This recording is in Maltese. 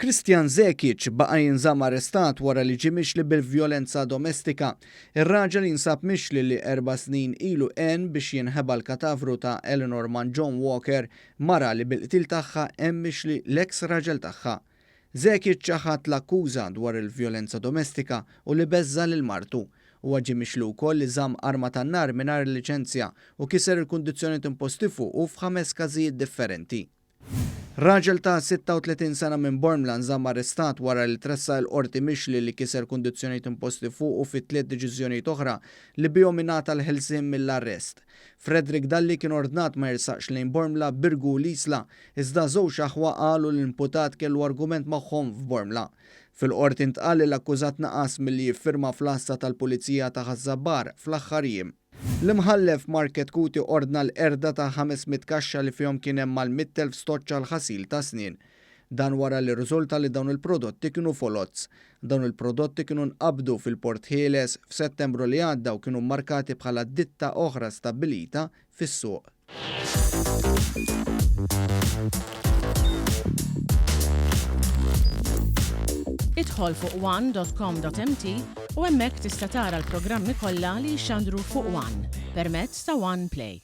Kristjan Zekic baqa' jinżamm arrestat wara li ġie mixli bil-vjolenza domestika. Ir-raġel jinsab mixli li erba' snin ilu għen biex jinħeba l-katavru ta' Eleanor Mangion Walker, mara li bil-qtil tagħha hemm mixli l-eks raġel tagħha. Zekic ċaħad l-akkuża dwar il-vjolenza domestika u li beżża' lil martu. Huwa ġie mixli wkoll li żamm arma tan-nar mingħajr liċenzja u kiser il-kundizzjonijiet imposti fuqu f'ħames każijiet differenti. Raġel ta' 36 sena minn Bormla nżamm arrestat wara li tressaq il-Qorti mixli li kiser kundizzjonijiet imposti fuqu fi tliet deċiżjonijiet oħra li bihom ingħata l-ħelsien mill-arrest. Frederick Dalli kien ordnat ma jersaqx lejn Bormla, Birgu u l-Isla, iżda żewġ aħwa qalu li l-imputat kellu argument magħhom f'Bormla. Fil-Qorti ntqal li l-akkużat naqas milli jiffirma fl-għassa tal-Pulizija ta' Ħaż-Żabbar fl-aħħar jiem. L-Imħallef Mark Chetcuti ordna l-qerda ta' 500 kaxxa li fihom kien hemm mal-100,000 stoċċ għall-ħasil tas-snien. Dan wara li rriżulta li dawn il-prodotti kienu foloz. Dawn il-prodotti kienu nqabdu fil-Port Ħieles f'Settembru li għadda u kienu mmarkati bħala ditta oħra stabbilita fis-suq. Idħol fuq one.com.mt u hemmhekk tista' tara l-programmi kollha li jixxandru fuq One permezz ta' One Play.